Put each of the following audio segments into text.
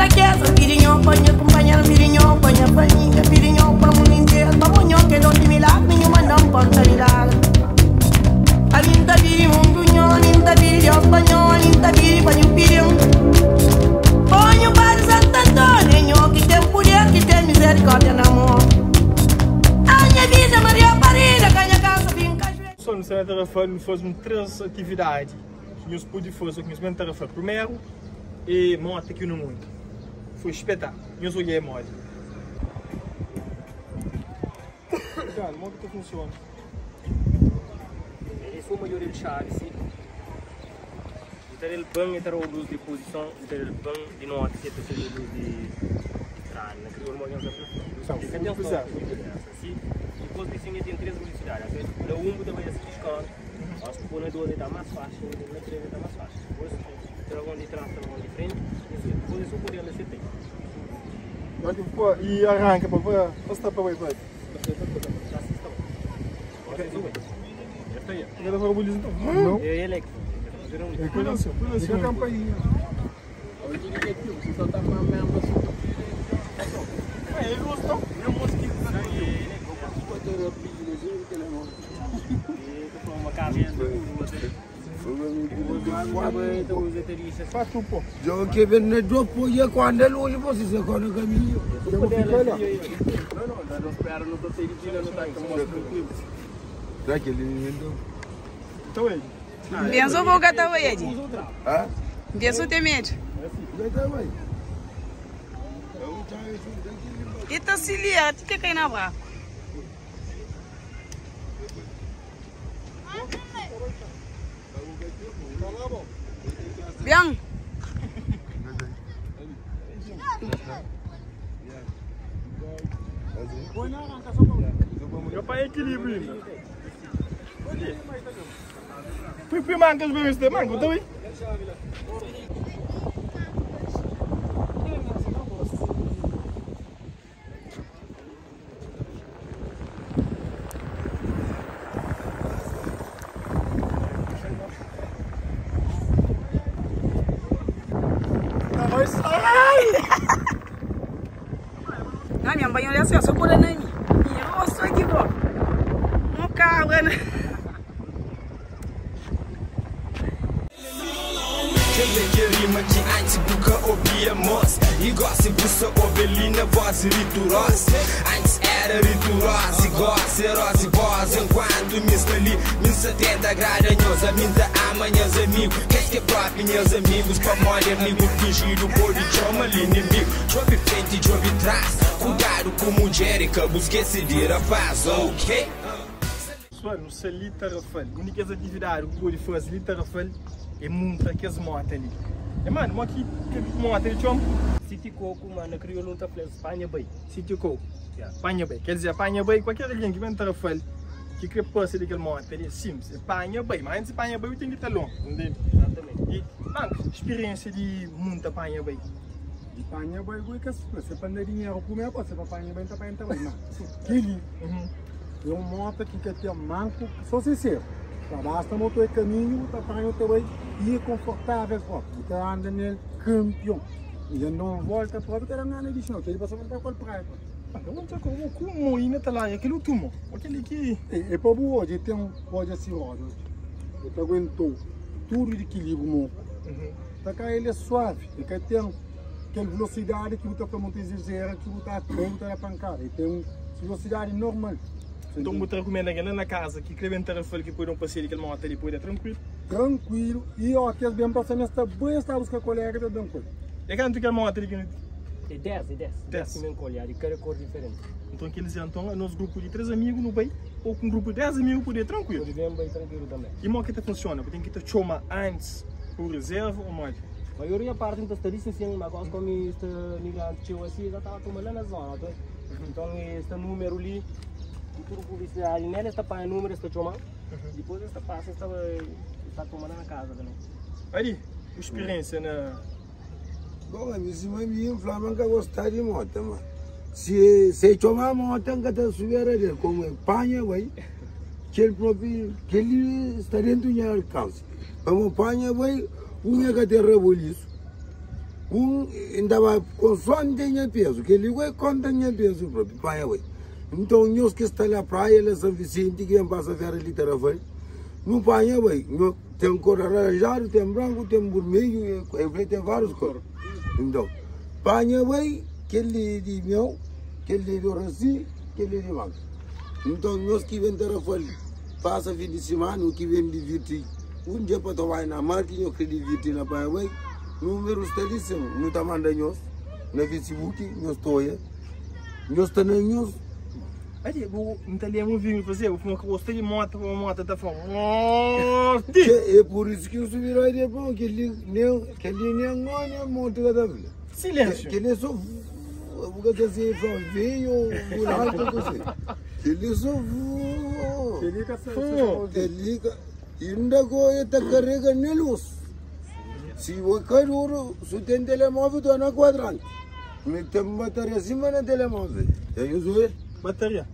fraqueza Pidi nho pa nha kumpanheru Pidi nho pa nha família Pidi nho pa mundu interu Pamo nho k'é don di milagri Nhu manda-m pa N ta milagri Ami N ta pidi mundu nho Ami N ta pidi Deus pa nho Ami N ta pidi pa nhu pidi-m Ó nhu Padri Santu Antóniu É nho ki ten puder Ki ten mizerikórdia na amor A nha vida Maria parida Ka nha kansa finka juelhu Só nu sta na Tarrafal nu faze un 3 atividadi ki nhos pode faze ô ki nhos ben Tarrafal. Primeru é mota ki nu monta. Foi spetákulu. Nhos odja é modi. Ricardo, modi ki ta funciona? É só maioria de chave si. E ta del ban e ta dau luz di pozison, e ta del ban di noti si e ta sende luz di strada. Na kriolu mo nhos ta fla? Não, E ka ten pois stop é. si. Dipos di sin e ten 3 velosidadi. Às vezes na 1 bu ta bai a 6 km, mas ku poi na 2 e ta mas faxi, na 3 e ta mas faxi. Dipos travon di tras, travon di frenti, dipos e so pode anda se pé. E arranca pa pa sta pa bai pa. Não. É elétrico. Liga a campainha. É luz, não? Faz um pouco. Eu que vem dopo e quando é longe você se quando caminho. Será que ele não Então aí. Pensou vou catar o Ed. Hã? Pensou tem medo. Já tá bem. E tá se liando, que cai na barco. Bian. Meu pai é equilíbrio. Fui fui mancas bem este manco, tá bem? Não, minha mãe olha assim, só por aí. Minha rosto aqui, pô. Um cabra, né? Quem é rima que antes buca ouvia moça E gosta buça ovelina voz riturosa Antes era riturosa e gosta rose voz Enquanto me está ali, me 70 agrada nhos A mim tá ama meus amigos Quem que é próprio meus amigos Pa mole amigo fingido por de chama ali inimigo Chove frente, chove trás Cuidado com mulher e que busque se vira paz, ok? Pessoal, no ali Tarrafal, a única atividade que pode fazer ali Tarrafal é montar aquelas motos ali. É mano, mo aqui que moto ali chama City Coco, mano, na crioulo não tá falando Espanha bem. City Coco. Panha bem. Quer dizer, panha bem, qualquer alguém que vem Tarrafal que quer passar daquele moto ali é simples, é panha bem, mas antes de panha bem eu tenho que estar longe, entende? Exatamente. E, mano, experiência de montar panha bem. De panha bem, boi que se para dinheiro comer, pode ser para panha bem, tá panha também, mas aquele é um moto que quer ter manco, só se ser. Tá basta moto é caminho, tá panha também e é confortável próprio. Então anda nele campeão. E não volta próprio, que era nada de chão, que ele passa para qual praia. Mano, eu não sei como, como ainda tá lá, aquele tumo, aquele que É, é para boa, hoje tem um, pode assim, roda. Ele aguentou tudo de equilíbrio, monco. Tá cá ele é suave, ele quer ter aquela velocidade que você está exagera, que você está tá na pancada. Ele tem uma velocidade normal. Então, eu te recomendo aquele lá na casa que quer Tarrafal que pode um passeio aquele moto ali, pode ir tranquilo. Tranquilo, e ó, que bem passando esta boa está a buscar colega da bem coisa. É canto aquele moto ali que É 10, é 10. 10 também colher, e cada cor diferente. Então, aqueles então, é nosso grupo de 3 amigos no bem, ou com um grupo de 10 amigos poder ir tranquilo. Pode bem bem tranquilo também. E como é que tá funciona? Tem que te chamar antes por reserva ou mais? A maioria parte então está assim, mas gosto como este migrante chegou assim, já estava tomando lá na zona, tá? Então este número ali, tudo publicidade nela está para número está chamando. Depois esta passa está está tomando na casa também. Aí, experiência na Bom, a minha mim, Flamengo gostar de moto, mano. Se se chamar moto, que tá subir ali, como é panha, vai. Que ele próprio, que ele está dentro do alcance. Como panha, vai, unha que tem reboliço. Un N ta ba konsoante nha pezu, kel-li ku é konta nha pezu propi, panha bai. Nton, nhos ki sta la praia, la San Visenti, ki ben pasa férias li Tarrafal, nu panha bai. Nho ten kor alaranjadu, ten branku, ten burmedju, e fla ten várius kor. Nton, panha bai kel-li di meu, kel-li di Oracy, kel-li di Marcos. Nton, nhos ki ben Tarrafal pasa fin di simana, ki ben divirti un dia pa ta bai na mar, ki nho kre divirti na panha bai. Númeru sta li sin, nu ta manda nhos na Facebook, nhos ta oia, nhos ta na nhos. Adi, bu N ta lembra un vídeo faze, bu fuma ka gosta di mota, pa mota ta fla morti. É por isso ki N subi la di bom, kel li nem, kel li nem ó nem morti ka ta fla. Silêncio. Kel li so bu ka ta se fla veio buraco ku se. Kel li so Kel li ka sa. Kel li ka inda ko e ta karega ne luz. Si bo ka duru, su ten telemóvel tu na kuadrante. Mi ten bateria sima na telemóvel. Ya yo zoe? Bateria.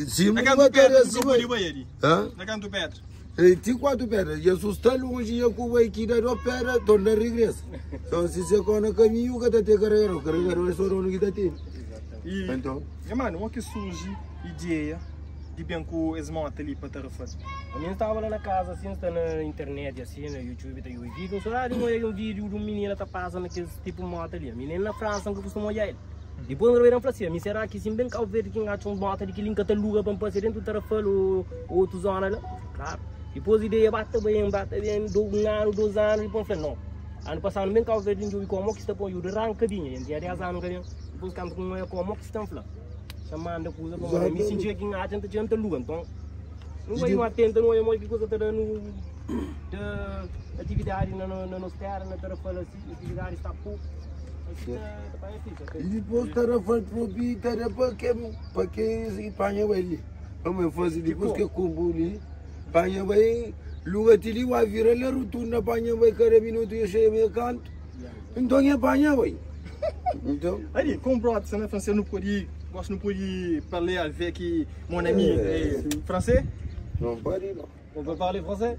Sima Na kantu bateria pedra ki sima. pode bai ali? Hã? Na kantu pedra? E ti kuatu pedra. Jesus sta longe ya ku bai ki da do pedra, torna regresa. Então si se kona kaminhu ka ta te carregador, carregador é só dono ki ta tene. E, Então, nha mano, o ki surgi ideia di ben ku es mota li pa Tarrafal? Ami N staba la na kaza asin, N sta na internet asin, na YouTube ta obi video, N sodadi N oia un video di un minina ta pasa na kes tipu mota li, ami nen na Fransa N ka kustuma oia el. Dipos N rabida N fla si, ami sera ki si N ben Kau Verdi ki N atxa un mota di kili N ka ta luga pa N pasa dentu Tarrafal o otu zona la? Klaru. Dipos ideia ba ta ben, ba ta ben, un anu, dos anu, dipos N fla no, anu pasadu N ben Kau Verdi N djobi komo ki sta pon juda ranka binha, N tinha 10 anu N ka ben, dipos kantu ku N oia komo ki sta N fla. Ta manda kuza pa manda. Mi sinti ki N atxa N ta txega N ta luga. Nton, nu bai nu atenta nu oia modi ki kuza ta da nu da atividadi na na nos tera na Tarrafal asi, atividadi sta poku. Asi ta ta panha ficha. E dipôs Tarrafal propi ta da pa ke pa ke panha bai li. Pa mãe faze dipôs ke kumpu li panha bai luga ti li wa vira la rutunda panha bai kada minutu ya xeia meio kantu. Nton e panha bai. Então. Aí, com brother, você não é francês, não pode, gosto não pode parler avec mon ami eh, français? Não pode não. On peut parler français?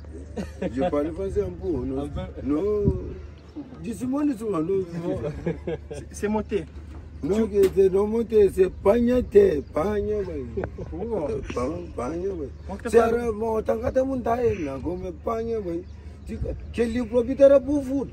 Je parle français un peu. Não, não. Disse-moi, disse-moi. Não, C'est monté. não, que você não monte, você panha te, panha bai. Panha bai. Será, mo tangata muntai na come panha bai. Aquele próprio era pro fut.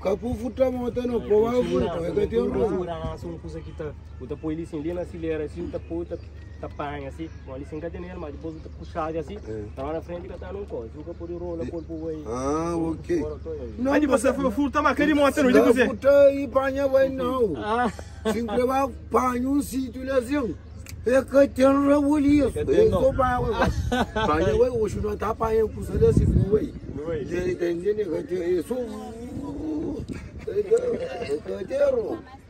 Ka pu futa mota no, po ba futa, é que tem um Segurança, um kuza ki ta, bu ta poi li assim, li na acelera assim, bu ta poi, ta, ta panha assim, bom, ali sem cadeneiro, mas depois bu ta puxar assim, tá lá na frente que tá num coisa, bu ka pode rola, pode pôr aí. Ah, ok. Não, Aí você foi furta, mas aquele moto não, digo Não você. futa e panha vai não. Ah, Sempre vai panha um sítio assim. É que tem um rebuliço. É só panha vai. Panha vai, hoje não tá panha com você assim, foi. E tem gente que tem isso. É que tem.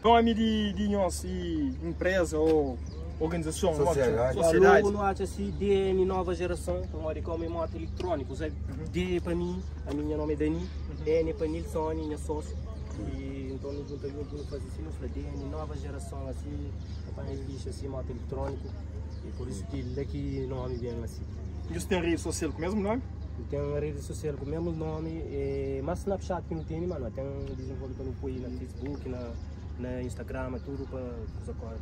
Nome de nós e empresa ou organização, Sociedade. sociedade. Logo no acho assim, DN Nova Geração, então olha como é moto eletrônico, sabe? D para mim, a minha nome é Dani, N para Nilson, minha sócio. E então nos junta junto, nos faz assim, nos fala DN Nova Geração, assim, apanha ficha assim, moto eletrônico. E por isso que daqui nome bem assim. E você tem rede social com o mesmo nome? Tem uma rede social com o mesmo nome, é, mas Snapchat que não tem, mano, tem um desenvolvimento no põe na Facebook, na Instagram, tudo para coisa corre.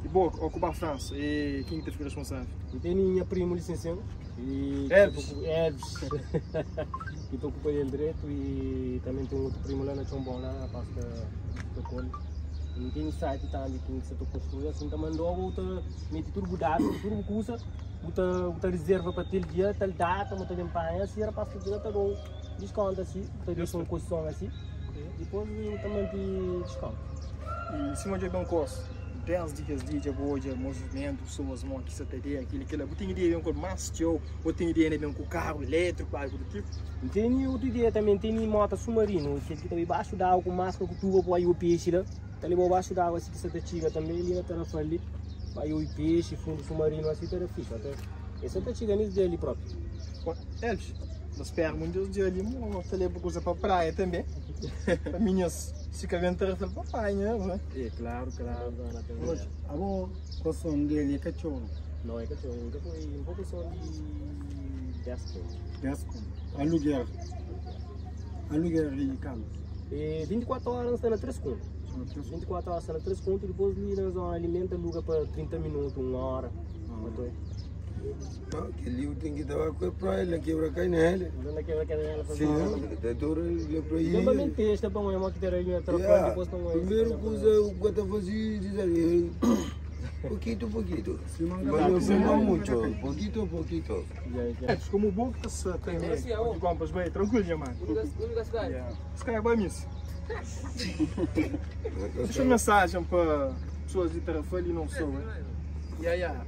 E boa, ocupa a França. E quem que te fica responsável? E tem minha prima licenciada e Elvis. Elvis. E estou com ele direto e também tem um outro primo lá na Chombom lá, na pasta do Cole. E tem um site também que você está construindo, assim, tá mandou, outra, mete tudo budado, tudo custa, outra, outra reserva para tal dia, tal data, outra bem paia, assim, era pasta direto, dou desconto assim, outra deixa uma posição assim, depois eu também te desconto. E em cima de bem curso, 10 dias de dia hoje, movimento, pessoas mão que você tem aquilo, aquilo. Eu tenho ideia bem com mais teu, eu tenho ideia bem com carro elétrico, algo do tipo. E tem outra ideia também, tem moto submarino, que está embaixo da água com máscara com tubo para o peixe lá. Tá ali embaixo da água assim que você tira também, ali na tarrafa ali, vai o peixe, fundo submarino assim, tá ficha. Até esse tá tirando isso dele próprio. Elvis, nós esperamos muito dia ali, eu falei para coisa para praia também. Para minhas fica vendo tarrafa para praia, né? É, claro, claro. A bom, com som dele é cachorro. Não, é cachorro, nunca foi um pouco só de 10 conto. 10 conto. Aluguel. Aluguer di kamas? É 24 horas nu sta na 3 kontu. 24 horas sta na 3 kontu, dipôs li na zona li menta aluga pa 30 minutu, 1 hora. Kel-li u ten ki ta ba ku el praia, la kebra kanela. Na kebra kanela pa Sim, ta tora la pra Tem ilha. pa mentesta pa um que ter ali na tropa, depois pa um. Primeiro coisa o que tá fazendo dizer, pouquito, pouquito. Mas não fuma muito, pouquito, pouquito. É, como o bom que se tem, né? Que compras bem, tranquilo, minha mãe. Yeah. Se calhar vai nisso. Deixa uma mensagem para pessoas de Tarrafal e não só, né? Yeah.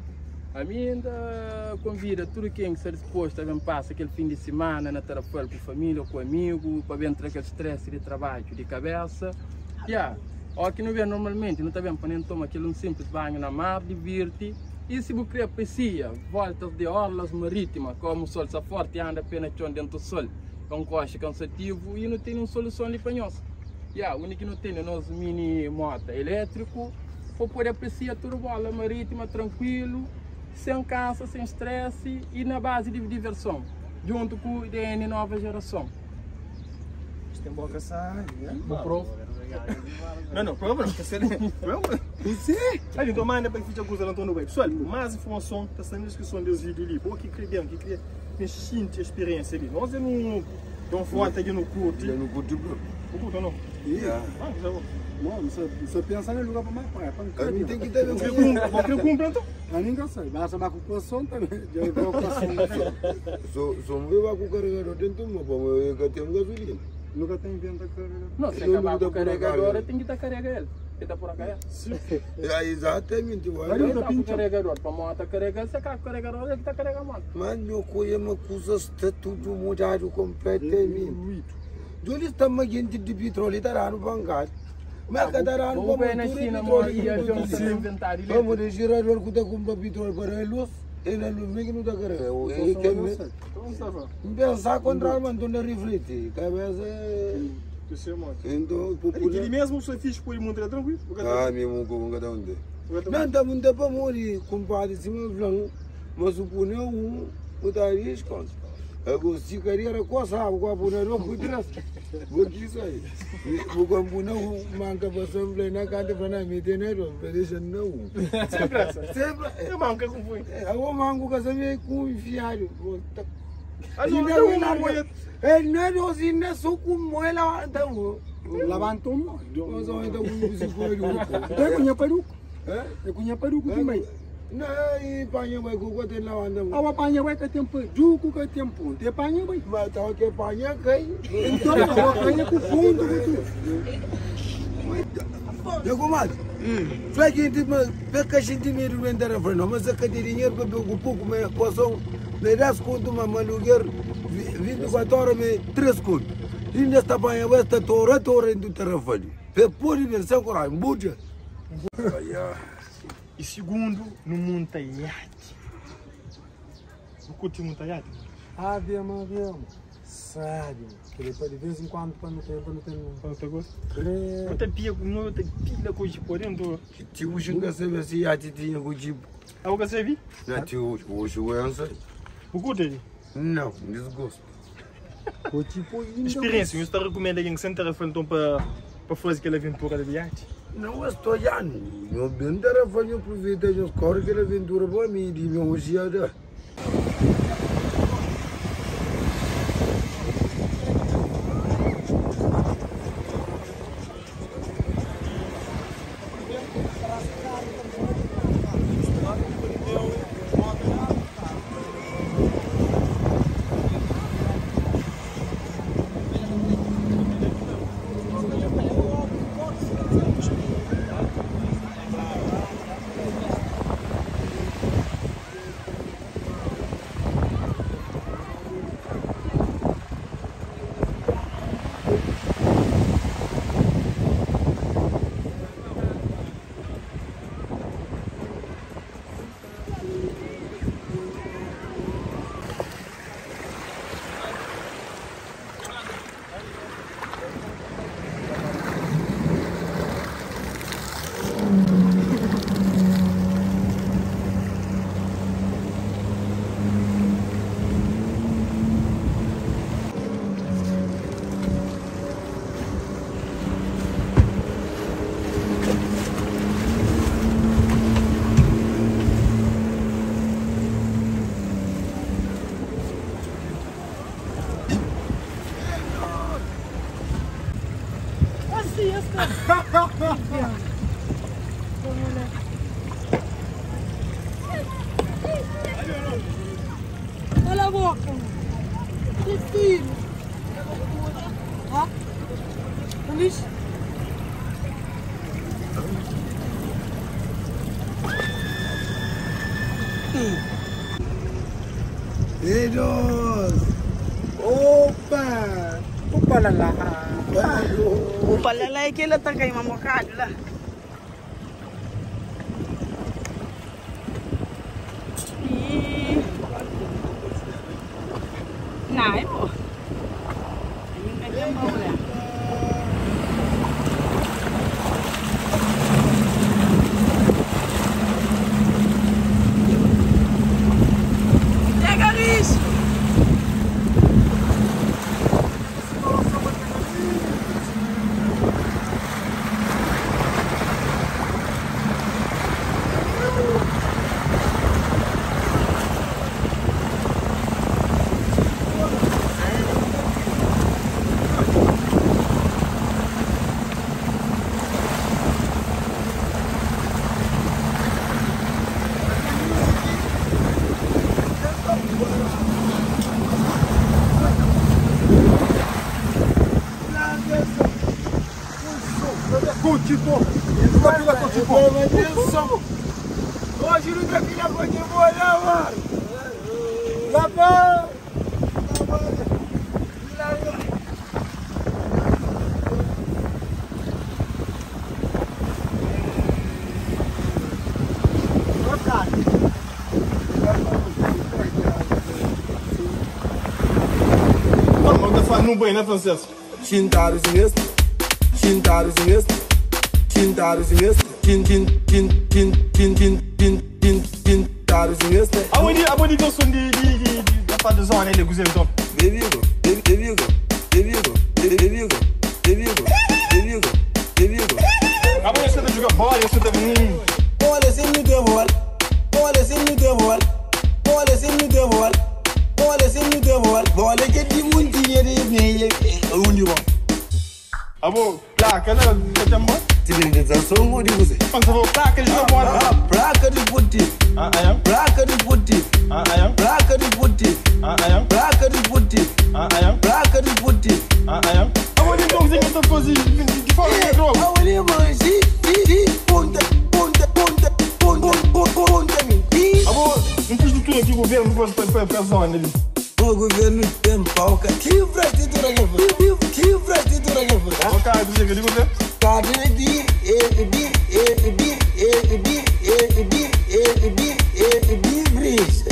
A mim ainda convida tudo quem está disposto a vir passar aquele fim de semana na Tarrafal com família ou com amigo, para ver entrar aquele stress de trabalho, de cabeça. Yeah. Ou que não vem normalmente, não está bem para nem tomar aquele um simples banho na mar, divirte. E se você quer aprecia voltas de orlas marítimas, como o sol está forte e anda apenas chão dentro do sol, é um coche cansativo e não tem uma solução ali para nós. Yeah, o único que não tem é o nosso mini moto elétrico, para poder apreciar toda a bola marítima tranquilo, sem cansa, sem estresse e na base de diversão, junto com o IDN Nova Geração. Isto tem boca sai, né? O prof. Não, prova não, quer ser. Você? Aí, então manda para que fique a coisa não bem. Pessoal, mais informação está na descrição desse vídeo ali. Pô, que queria, que queria sentir a experiência ali. Nós é num dão volta aqui no curto. Eu não curto, bro. O curto ou não? Yeah. Ah, já vou. Não, você pensa no lugar para mais praia, para A mim tem que ter Vou querer cumprir então? A ninguém sabe, basta com o coração também. Já é preocupação. Só me vai com o carregador dentro do meu, para eu tenho gasolina. Nunca tem venda carregador. Não, se Eu não acabar com vou o dar por a carregador, carga. tem que estar carrega ele. Ele está por a carregar. É, exatamente. Vai, Ele está com o carregador, para a moto carregar, se acaba com o carregador, ele está carregando a moto. Mas meu coisa, uma coisa está tudo mudado completamente. Dole está uma gente de petróleo, está no bancário. Mas cada ano Vamos ver na China, mora e avião está inventado. Vamos de gerador que está com petróleo para a luz, e na luz nem que não está carregando. E que me pensar contra o mantona refletir, cabeça. Então, Aquele popular. mesmo só fiz por muito tranquilo. Ah, mesmo com cada um. Não, está muito para morrer, compadre, se me falam, mas o pneu um, o daria esconde. Agora, se queria era coça, vou com a não com Vou que isso aí. Vou com o pneu, manca para sempre na canta para não meter não, para deixar não. Sempre essa. Sempre. Eu manca com foi. Eu manco que você com enfiado. Ah, não, não, não, É, não, assim, não sou com ela, então. Levanta um. Mas eu ainda vou se for. Eu conheço peruco. É? Eu conheço peruco também. Não, e panha vai com o tem lá anda. A panha vai que tem peruco que tem ponto. E panha vai. Mas tá que panha cai. Então, a panha com fundo com tudo. Eu comadre. Fala gente, mas pega gente meio vender a frente, mas a cada dinheiro para o pouco me possam me dá conto uma maluguer 24 horas me 3 conto. E nesta panha vai estar tora tora em terra falha. Pode vencer coragem, buja. E segundo, no monta iate. Não curte monta iate? Ave Maria, sabe? Que depois de vez em quando, quando tem, quando tem. Quando tem gosto? Muita pia, muita pilha com o por dentro. Tio xinga se se iate tinha com tipo. Ah, o que você viu? Não, tio, hoje eu answer. O curte ele? Não, desgosto. O tipo ainda. Experiência, eu estou recomendo alguém que senta então para fazer aquela aventura de iate. Não estou já. Eu bem era fazer aproveita eu corre aquela aventura para mim de meu hoje já. Cala a boca, mano. Que filho. Ó. Feliz? Dedos. Opa! Opa lá lá. O palala é que ele tá caindo um bocado lá. E... Não, é bom. Ainda tem bom, né? Pega lixo! Hoje não tem filha pra te molhar, mano. Lá pra... Não bem, né, francês? Xintaros mesmo, xintaros mesmo, xintaros mesmo, tin tin tin tin tin tin tin tin tin taros mesmo. Aonde que eu sou de da parte da zona, ele gozer então. Bebigo, bebigo, bebigo, bebigo, bebigo, bebigo, bebigo. Aonde você tá jogando bola, você tá Olha sem me ter bola, olha sem me ter bola, olha sem me ter bola. Olha, sem me ter bola, bola que de muito dinheiro e onde vão? Abo, placa, né? Que tem bola? Civilização onde você? Mas vou placa de bola. Ah, placa de puti. Ah, é. Placa de puti. Ah, é. Placa de puti. Ah, é. Placa de puti. Ah, é. Placa de puti. Ah, é. Abo, então você que tá fazendo de fora de droga. Abo, ele manja, e ponta, ponta, ponta, ponta, ponta, ponta, Abo, infraestrutura que o governo faz para a zona ali. O governo tem pau, que infraestrutura que foi? Que infraestrutura que foi? O cara do jeito de governo? Cara de E, B, E, B, E, B, E, B, E, B, E, B, bridge. E,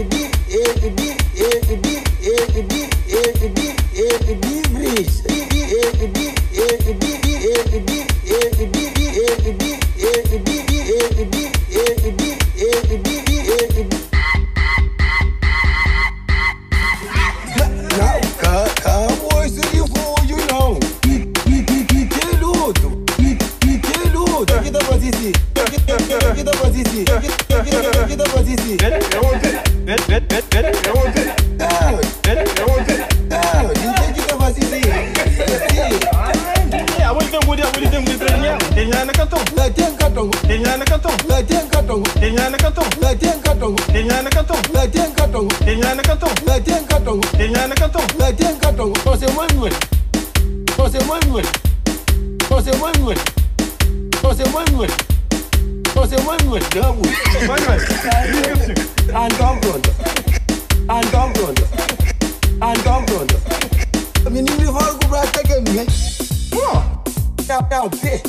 B, E, B, E, B, E, B, E, B, E, B, bridge. E, B, E, B, E, B, E, B, E, B, E, B, E, B, E, B, E, B, E, B. Não, calma, isso de fujo não. Que luto, que luto. Aqui tá fazendo isso, aqui tá fazendo isso, aqui tá fazendo isso. Não, que tá fazendo isso. Então pronto. Então pronto. Então pronto. Menino vai cobrar até que ninguém. É o pé.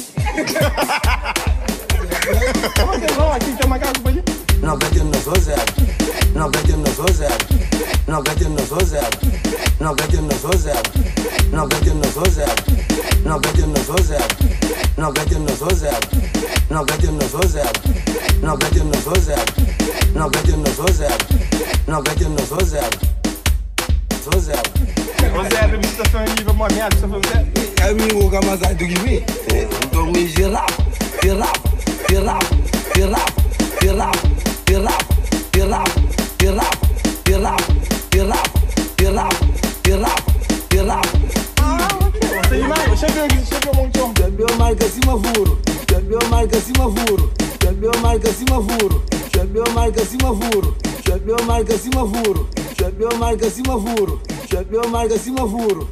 Chapéu marca cima furo. Chapéu marca cima furo. Chapéu marca cima furo. Chapéu marca cima furo. Chapéu marca cima furo. Chapéu marca cima furo. Chapéu marca cima furo.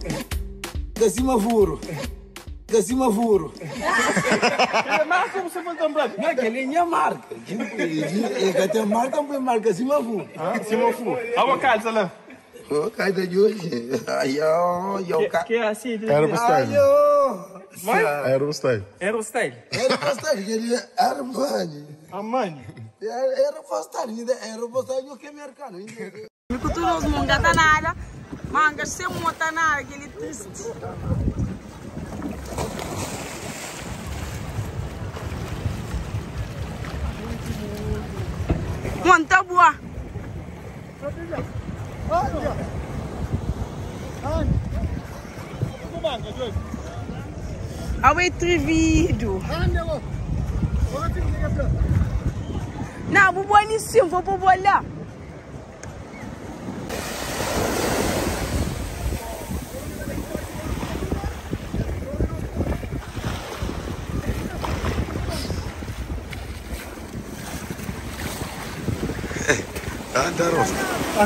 Cima furo. Cima furo. É marca ou você foi também? Não, aquele é minha marca. É que tem marca, põe marca cima furo. Cima furo. A calça lá. Oh, cai de hoje. Ai, eu Que é assim? Era o style. Ai, Era o style. Era o style. Era o style, ele era mano. Armani. Era o style, era o style que é mercado. Me cultura os manga nada. Manga sem mota nada, aquele triste. Monta boa. Awe trivido. Não, vou ali sim, vou pôr lá.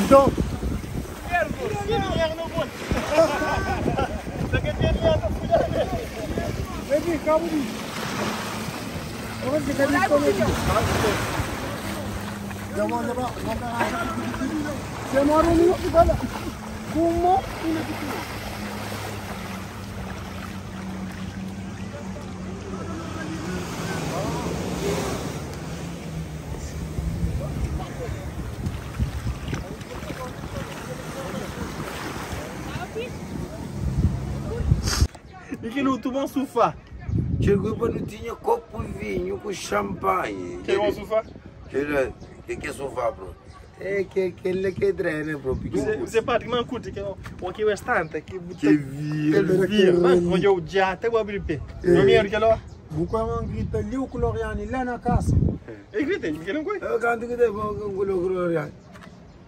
Então, vem cá, vem. Como? E que no tu bom sofá? Chegou para não tinha copo de vinho com champanhe. Que é um sofá? Que é sofá, bro? É que aquele que drena, bro. Você pode que curte que o que é estante que que via, via. Mas eu já até vou abrir pé. Não me que lá. Buka grita ali o Gloriani lá na casa. É grita, que não coi. Eu canto que tem bom com o Gloriani.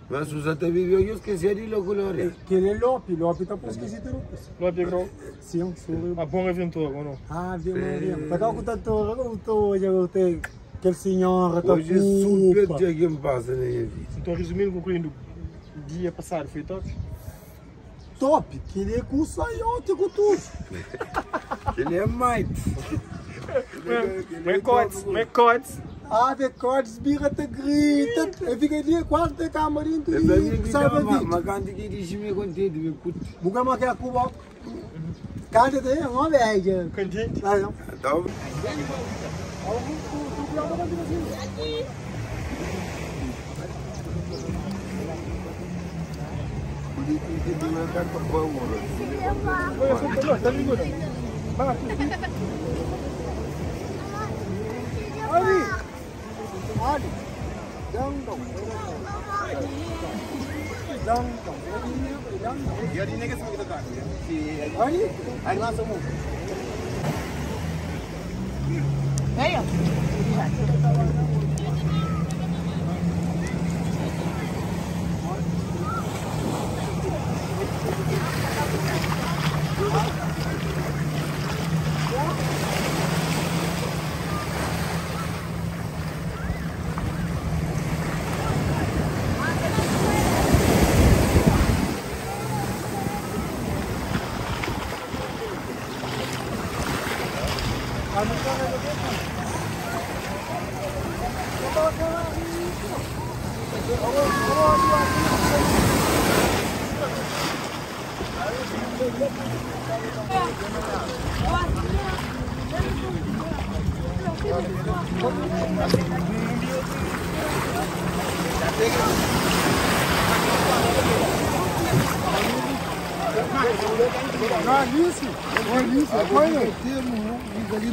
Mas o Zé viveu eu esqueci de lo Gloriani. Que ele é Lope, Lope tá por esquecido. Lope bro. Sim, sim. Uma boa aventura, ou não? Ah, viu, viu. Tá com tanto o tô hoje eu tenho aquele senhor tá hoje super dia que me passa na minha vida. Então resumindo, concluindo, o dia passado foi top? Top, que ele é com saiote com tudo. Ele é mais. Meu cortes. Ah, de cortes, birra te grita. Eu fico ali, quarto de camarim, tu e sabe ali. Mas quando que diz me contente, me curte. Buka ma que a Cuba. Canta tem uma velha. Contente? Ah, não. Então.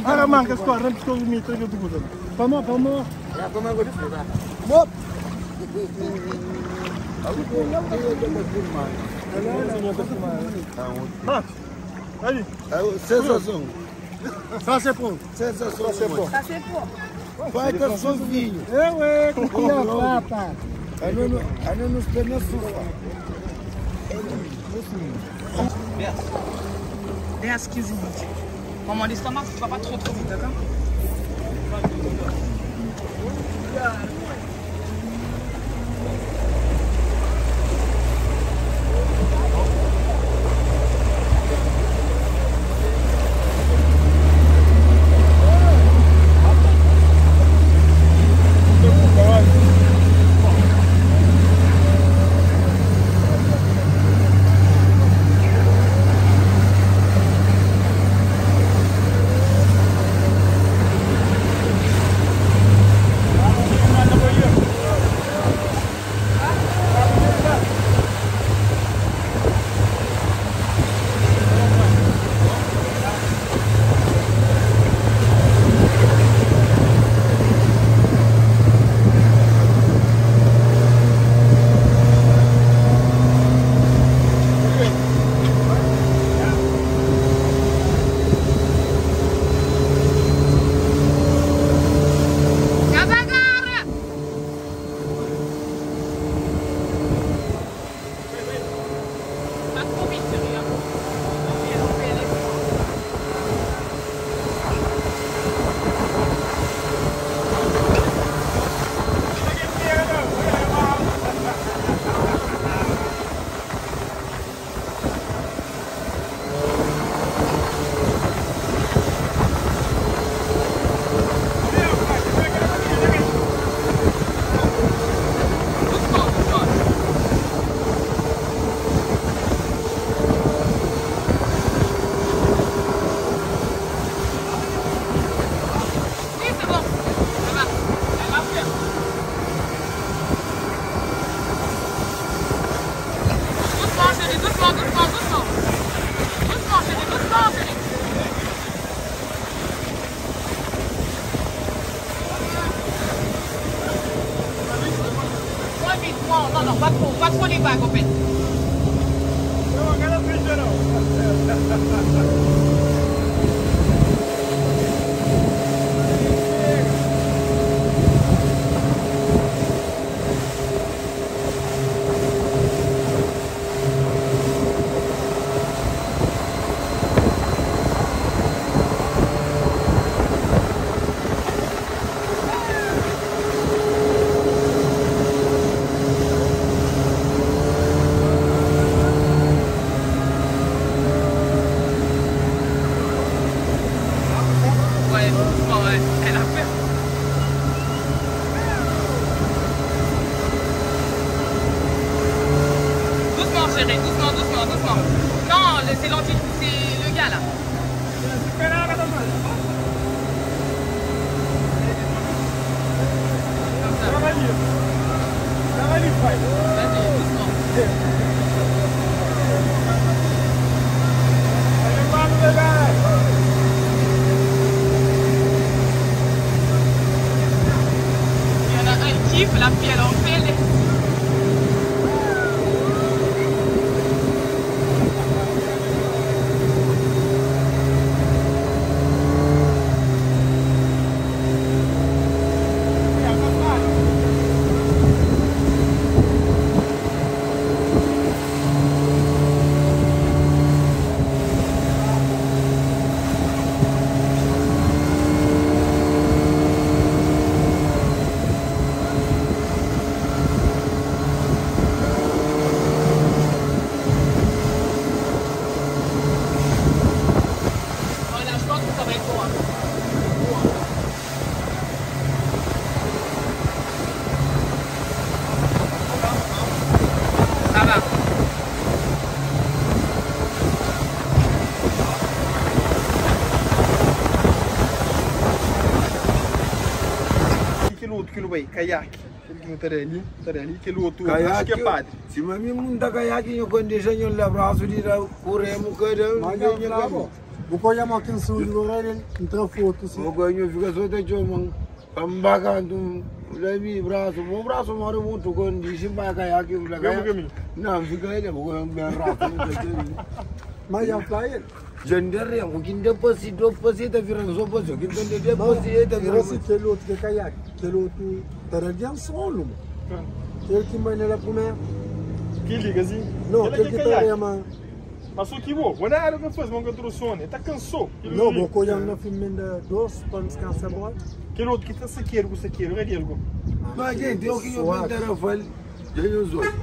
Ara manca scorre, non scorre mi trega tu cosa. Vamos, vamos. Max, aí. Sensação. Ça c'est bon. Sensação. C'est bon. Ça c'est bon. Vai ter só vinho. Eu é que papa. A não está na sua. 10, 15, 20. Maman, l'estomac, tu vas pas trop trop vite, d'accord? Non, non, pas trop, pas trop les vagues en fait. Não, aquela ficha não. Ouais, doucement, ouais. Elle a peur. Doucement, chérie, doucement, doucement, doucement. Non, c'est l'anti, c'est le gars là. Comme ça. Tava ali. Tava ali, pai. Vas-y, doucement. Vai, vai, vai. Il y en a un qui kiffe, la fille elle en fait. Voilà, je pense que ça va être bon. hein. Bon, hein. Ça va. Aquele outro que não vai, caiaque. Aquele que não tá ali, tá ali. Aquele outro, acho que é padre. Se mami munda caiaque, eu quando deixa eu lá braço de lá, corremos, cada Mas é brabo. Vou colher uma canção de goleiro, entra foto, sim. O ganho fica só de chão, pambacando, leve braço, o braço mora muito quando diz vai caiaque, o Mesmo caminho. Não, fica ele, vou ganhar bem rápido. Mas já fly ele. Jandere, o que depois se depois tá virando só pois, o que depois tá Eu virando. sei aquele outro que é caiaque, aquele outro tá de solo, mano. Aquele que manda lá primeiro. Que liga assim? Não, Ele aquele que é tá caiaque. rema. Mas só ki bo, bo nada ka faze, mon ka trosone, ta kansou. Não, vou colher na fim da doce para descansar bola. Kel outro ki ta sakedu ku sakedu, ka di el go. Mas, gente, eu que eu vou Tarrafal, tem os outros.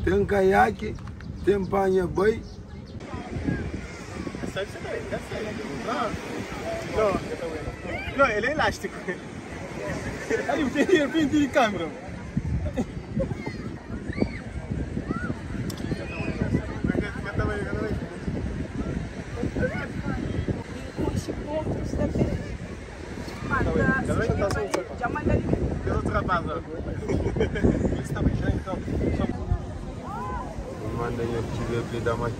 Tem caiaque, tem panha boi. Não, não, ele é elástico. Aí, tem de repente de câmera. Encontre pontos também. Manda, já manda ali. Tem outro rapaz, ó. Ele está beijando, então. Manda eu te ver aqui da mãe.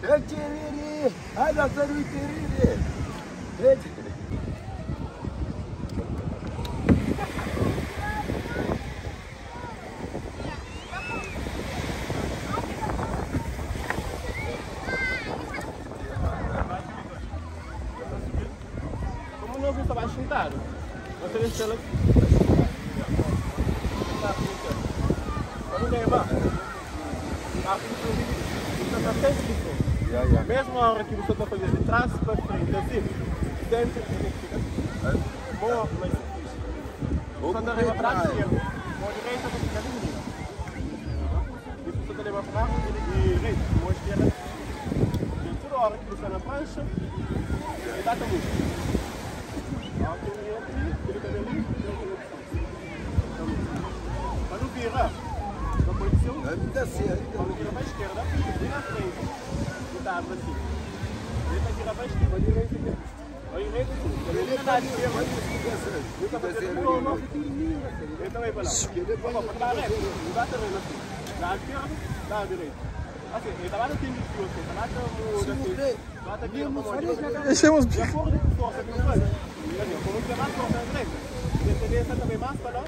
É tiriri! Ai, dançando tiriri! É tiriri! Como não está baixo sentado? Você deixa ela. Vamos levar. Você está sempre de frente. Ya, ya. Mesma hora que você está fazendo de trás para frente, assim, sempre tem que ficar assim. Boa, mas você está levando para a esquerda. Mão direita você fica ali. Depois você está levando para a direita, mão esquerda. E toda hora que você está na prancha, ele dá muito. Quando vira, na posição, Ainda assim, ainda. quando vira para a esquerda, e na frente, e tá assim. Ele vai virar para a esquerda, direita aqui. Olha direita assim. Ele tá à esquerda, ele tá fazendo curva. Ele também vai lá. Vamos para lá, reto, não dá terreno assim. Dá à esquerda, dá à direita. Assim, ele tá lá no time de fio, assim, tá lá no assim. Bate aqui, Deixemos. De acordo com a força que eu faço. Como tem mais força na direita, tem tendência também mais para lá.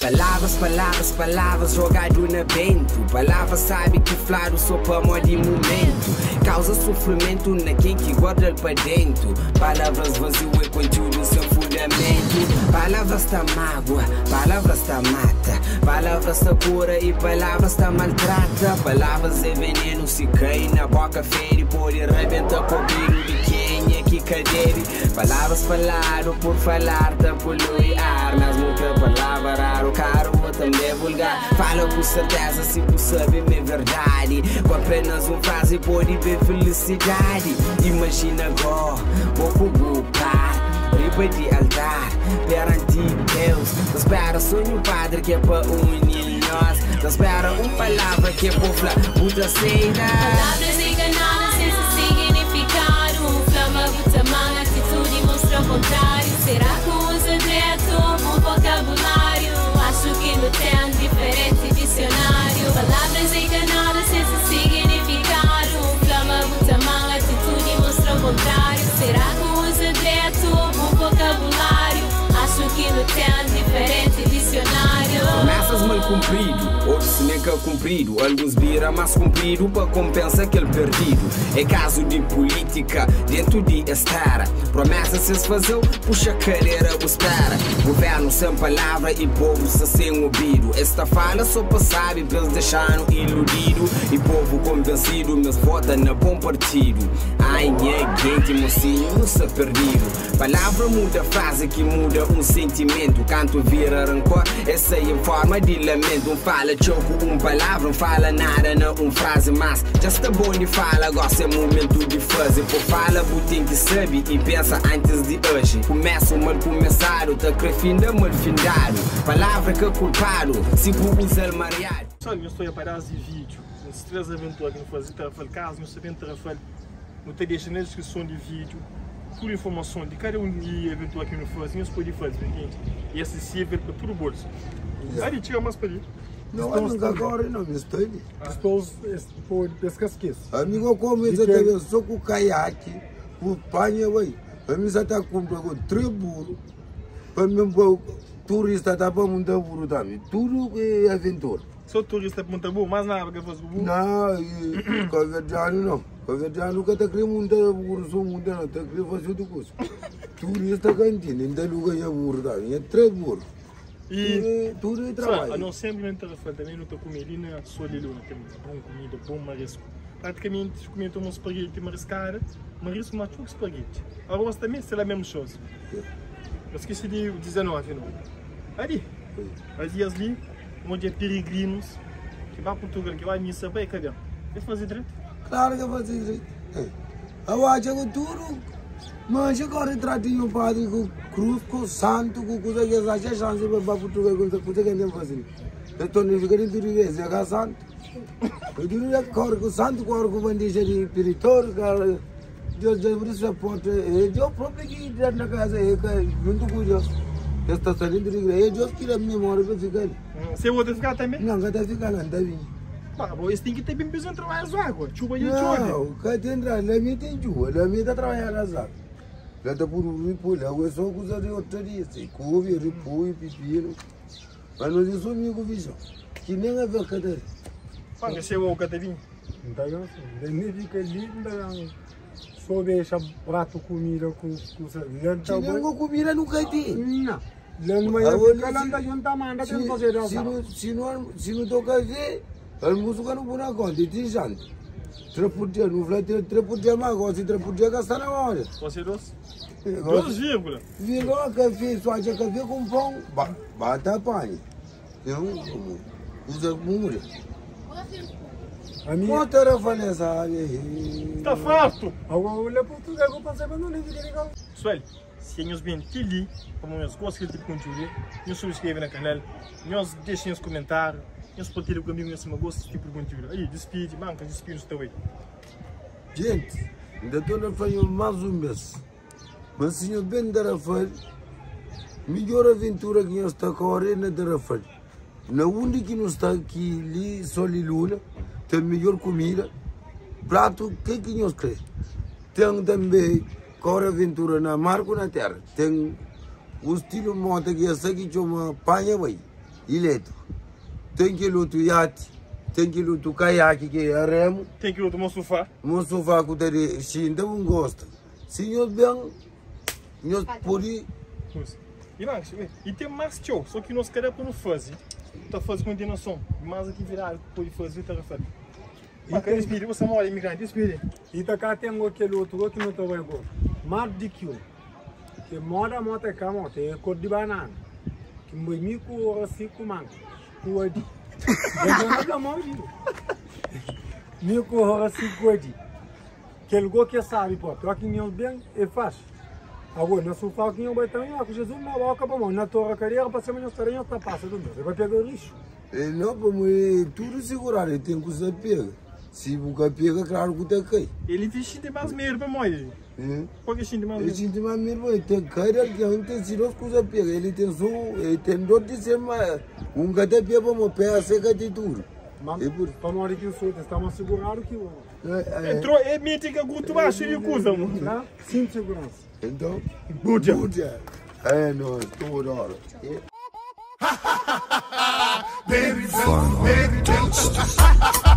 Palavras, palavras, palavras jogado na vento. Palavras sabe que flaro só pa mó de momento. Causa sofrimento na quem que guarda pa dentro. Palavras vazio e conteúdo sem fundamento. Palavras tá mágoa, palavras tá mata. Palavras tá cura e palavras tá maltrata. Palavras é veneno, se cai na boca fere. Pode rebenta com o brilho de quem é que cadere. Palavras falaram por falar, tá polui ar. Mesmo que palavra raro, caro ou também vulgar. Fala com certeza se você sabe é verdade. Com apenas uma frase pode ver felicidade. Imagina agora, vou colocar riba de altar perante Deus. Espera sonho padre que é pa unir nós. Espera uma palavra que é por falar, puta ceira. Palavras enganadas sem significado. Flama, tamanho, atitude mostra o contrário. Será que usa direto um vocabulário? Acho que não tem diferente dicionário. Palavras enganadas sem significado. Flama, tamanho, atitude mostra o contrário. Será que usa direto um vocabulário? Acho que não tem diferente dicionário. Promessas mal cumprido, outros nem que cumprido. Alguns vira mais cumprido pa compensa aquele perdido. É caso de política dentro de estera. Promessas se fazeu, puxa a cadeira, espera. Governo sem palavra e povo sem ouvido. Esta fala só pa sabe, pra eles deixaram iludido. E povo convencido, mas vota na bom partido. Ai, minha gente, mocinho, não se perdido. Palavra muda, frase que muda um sentimento. Canto vira rancor, essa é em forma de lamento. Um fala choco, um palavra, não fala nada, não um frase, mas já está bom de fala, gosta é momento de fazer. Por fala, tem que saber e pensa antes de agir. Começa o mal começado, tá crescendo mal findado. Palavra que é culpado, se usa mariado. Pessoal, eu estou a parar de vídeo. Nas três aventuras que não fazia Tarrafal, caso não sabem Tarrafal, não te deixa na descrição do vídeo toda informação de cada um de aventura que não fazia, você pode fazer, entende? E acessível para todo o bolso. Ali, tira mais para ali. Não, eu nunca agora não me estou ali. Depois, depois pesca esquece. Amigo, como eu também só com caiaque, com panha, ué. A mim só está comprando com três burros. Para mim, turista tá para montar burro também. Tudo é aventura. Só turista para montar burro, mas nada que faz burro. Não, e cabo-verdiano não. Kabuverdianu ka ta kre munta buru so munta nau, ta kre fase otu kusa. Turista ka ntende, N ta luga nha buru tambi, nha 3 buru. E Tudu é Pessoal, trabadju. nós sempre na Tarrafal também não tá comer ali na Sol de Luna, tem bom comida, bom marisco. Praticamente comer um espaguete mariscada, marisco mais pouco espaguete. Arroz também será mesmo coisa. Eu esqueci de 19 não. Ali, ali as ali, onde é peregrinos que vai a Portugal, que vai à missa, vai cadê? Eles fazem direito? Claro que fazem direito. Eu acho que tudo, mas agora tratinho o padre com cruz, com santo, com coisa que eles acham chance para Portugal, com coisa que eles fazem. Eu estou nem ficando em tudo isso, é santo. Eu digo que corre com santo, corre com bandeja de piritor, cara. Deus, Deus, por isso é porta. É Deus próprio que entra na casa, é que junto com Deus. Está saindo de igreja, é Deus que a memória para ficar ali. Você outra ficar também? Não, está ficando, não está vindo. Pá, bom, esse tem que ter bem pessoa trabalhar as águas. Chuva e chove. Não, cá tem lá, lá me tem chuva, lá me está trabalhando as águas. Lá está por um ripolho, água é só coisa de outra dia, assim, couve, ripolho, pepino. Mas nós somos amigos, bicho, que nem a ver cadê. Pá, você é o Catavinho. Não tá vendo? Nem fica ali, não tá vendo? Só deixa prato comida com Se nem com comida nunca tem. Não. Lá no meio fica lá, não tá manda, tem que fazer Se não, se não toca ver, almoço que não põe na conta, tem janta. Três por dia, não vai ter três por dia mais, agora se três por dia gastar na hora. Você doce? 2, vírgula café, só de café com pão, bata pane. Eu usa mura. A minha. Mota faleza. Está farto! Agora olha Portugal, vou passar para não nem ficar Pessoal, se nós bem ali, como nós gostamos desse tipo de conteúdo, nós subscreve no canal, nós deixem os comentários, nós partilhem comigo, nós gostamos desse tipo de conteúdo. Aí, despide, banca, despide também. Gente, ainda estou na fazer mais um mês. Mas senhor bem da Rafael, melhor aventura que nós está correndo na Tarrafal. Na onde que nós está aqui, ali, Sol e Luna, tem melhor comida, prato, o que que nós queremos? Tem também corre aventura na mar com na terra. Tem o estilo moto que essa aqui chama panha vai, eletro. Tem que outro iate, tem que outro caiaque que é remo. Tem que outro sofá. Meu sofá que tem xinda um gosta. Senhor bem, nós pode. E mais, e tem mais tio, só que nós queremos não fazer. Tá fazendo continuação, mais atividade pode fazer Tarrafal. E tem despide, você mora imigrante, despide. E tá cá tem aquele outro que não tá bem agora. Mar de quilo. Que mora moto é cá moto, é cor de banana. Que me com assim com mango. Com adi. Eu não mão de. Me com assim com adi. Que ele que sabe, pô, tu aqui nem bem é fácil. Agora, na sofá que eu vai também, com Jesus, uma boca para mão, na torre carreira, para cima, nós estaremos, tá passando, você vai pegar o lixo. Não, como é tudo segurar, ele tem que usar pega. Se você pega, claro que tem que. Ele tem de mais medo para morrer. Por que de mais medo? Ele tem mais medo, ele tem cair, ele tem sinos que usa pega, ele tem só, ele tem dor de ser mais, um gato pega para morrer, pega seca de tudo. Mas, para morrer que o senhor está mais segurado que o outro. Entrou, é mítica, guto baixo, ele usa, mano. Sim, segurança. Então, Buja. Buja. É, nós, toda hora. Baby, baby, baby.